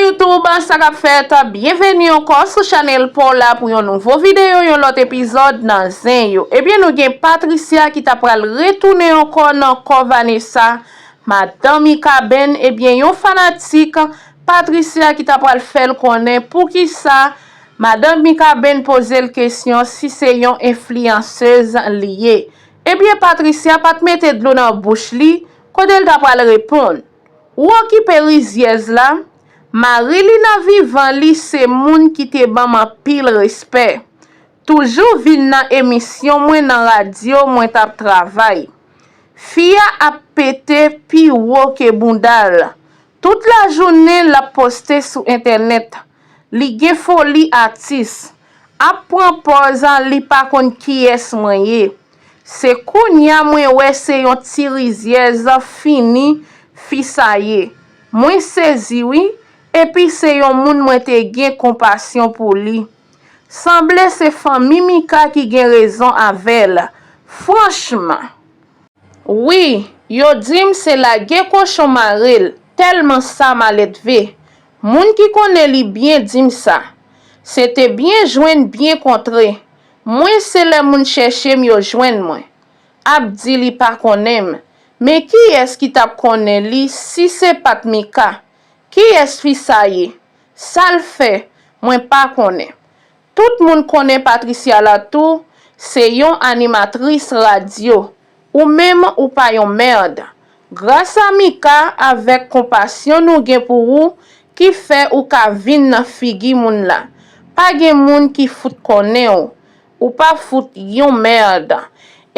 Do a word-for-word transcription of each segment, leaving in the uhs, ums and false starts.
YouTube, sa k ap fèt? Byenveni ankò sou chanèl pa w la pou yon nouvo videyo, yon lòt epizòd nan Zen Yo. Ebyen, nou gen Patricia ki ta pral retounen ankò nan kò Vanessa, madan Mikaben. Ebyen, yon fanatik Patricia ki ta pral fè l konnen poukisa madan Mikaben poze l kesyon si se yon enfliyansez li ye. Ebyen, Patricia pa t mete dlo nan bouch li, kote l ta pral reponn. Ou okipe rizyèz la? Mari li nan vivan li se moun ki te ban m anpil respè. Toujou vin nan emisyon mwen nan radyo mwen t ap travay. Fi a ap pete pi wo ke bounda l. Tout lajounen l ap poste sou entènèt. Li gen foli atis. Ap pran pòz li pa konn kiyès mwen ye. Se kounya mwen wè se yon ti rizyèz fini fi sa ye. Mwen sezi wi, epi se yon moun mwen te gen konpasyon pou li. Sanble se fanmi Mika ki gen rezon avè l. Franchman. Wi, yo di m se lage kochon mare l, tèlman sa malelve. Moun ki konnen li byen di m sa. Se te byen jwenn byen kontre. Mwen se lè moun chèche m yo jwenn mwen. Ap di li pa konnen m. Men kiyès ki t ap konnen li si se pa t Mika? Kiyès fi sa ye? Sa l fè? Mwen pa konnen. Tout moun konnen Patricia la tou, se yon animatris radyo. Ou menm ou pa yon mèd. Gras a Mika avèk konpasyon nou gen pou ou ki fè ou ka vin nan figi moun la. Pa gen moun ki fout konnen w. Ou pa fout yon mèd.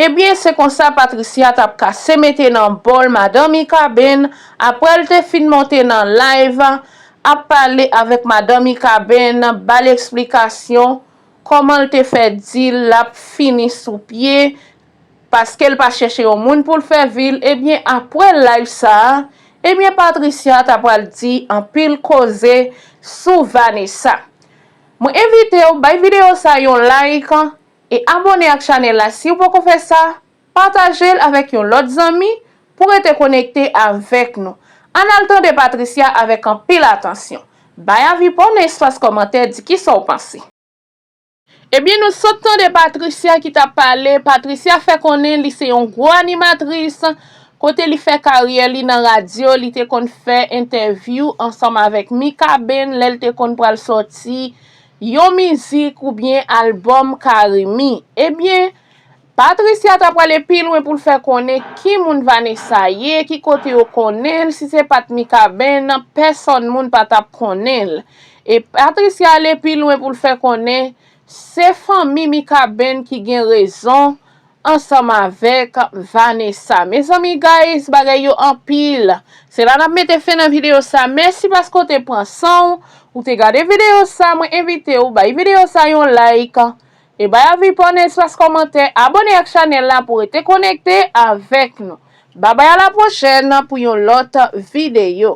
Ebyen, se konsa Patricia t ap kase mete nan bòl madan Mikaben, apre l te fin monte nan live, ap pale avèk madan Mikaben, ba l eksplikasyon kòman l te fè di l ap fini sou pye, paske l pa chèche yon moun pou l fè vi l. Ebyen, apre live sa a, ebyen, Patricia ta pral di anpil koze sou Vanessa. Mwen envite w bay videyo sa yon like e abòne ak chanèl la si w poko fè sa, pataje l avèk yon lòt zanmi pou rete konekte avèk nou. Ann al tande Patricia avèk anpil atansyon. Bay avi pa w nan espas kòmantè, di kisa w panse. Ebyen, nou sot tande Patricia ki t ap pale. Patricia fè konnen li se yon gwo animatris. Kote li fè karyè li nan radyo, li te konn fè entèvyou ansanm avèk Mikaben lè l te konn pral sòti yon mizik oubyen albòm Carimi. Ebyen, Patricia ta prale pi lwen pou l fè konnen ki moun Vanessa ye, ki kote yo konnen l, si se pa t Mikaben, pèsòn moun pa t ap konnen l. E Patricia ale pi lwen pou l fè konnen se fanmi Mikaben ki gen rezon ansanm avèk Vanessa. Mezanmi, guys, bagay yo anpil. Se la n ap mete fen nan videyo sa. Mèsi paske w te pran san w, ou te gade videyo sa. Mwen envite w bay videyo sa yon like. E bay avi pa w nan espas kòmantè, abòne ak chanèl la pou rete konekte avèk nou. Babay, a la pwochèn pou yon lòt videyo.